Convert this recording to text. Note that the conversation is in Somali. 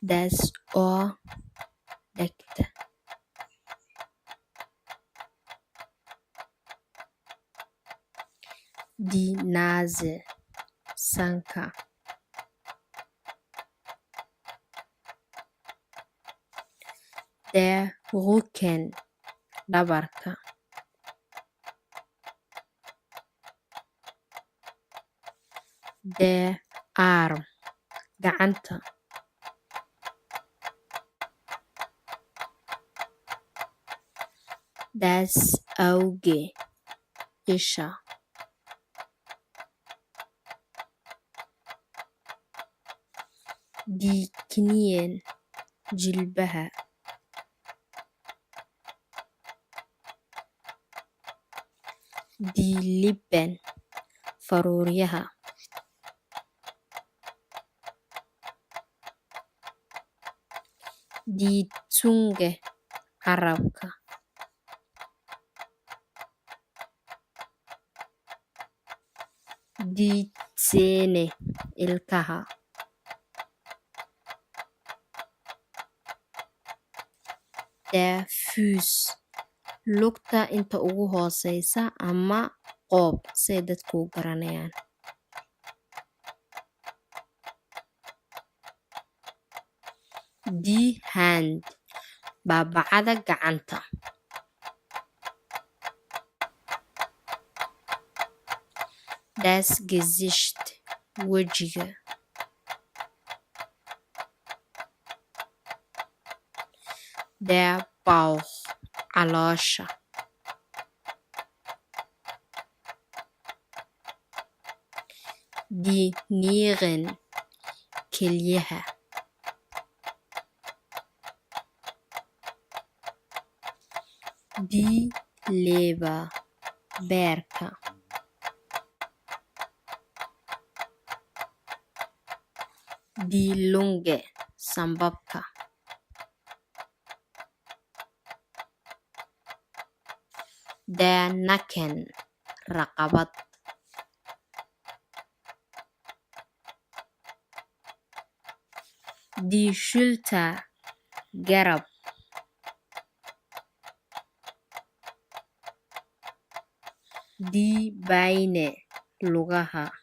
Das Ohr, dhegta. Die Nase, sanka. Der Rücken, dhabarka. Der Arm, gacanta. Das Auge, isha. Die Knien, jilbaha. Die Lippen, faruuryaha. Die Zunge, carrabka. Die Zähne, ilkaha. Der Fuß, lugta inta ugu hooseysa ama qoob say dadku u garanayaan. Die Hand, baabacada gacanta. Das Gesicht, wejiga. Der Bauch, caloosha. Die Nieren, kelyaha. Die Leber, beerka. Die Lunge, sambabka. Der Nacken, raqabad. Die Schulter, garab. Die Beine, lugaha.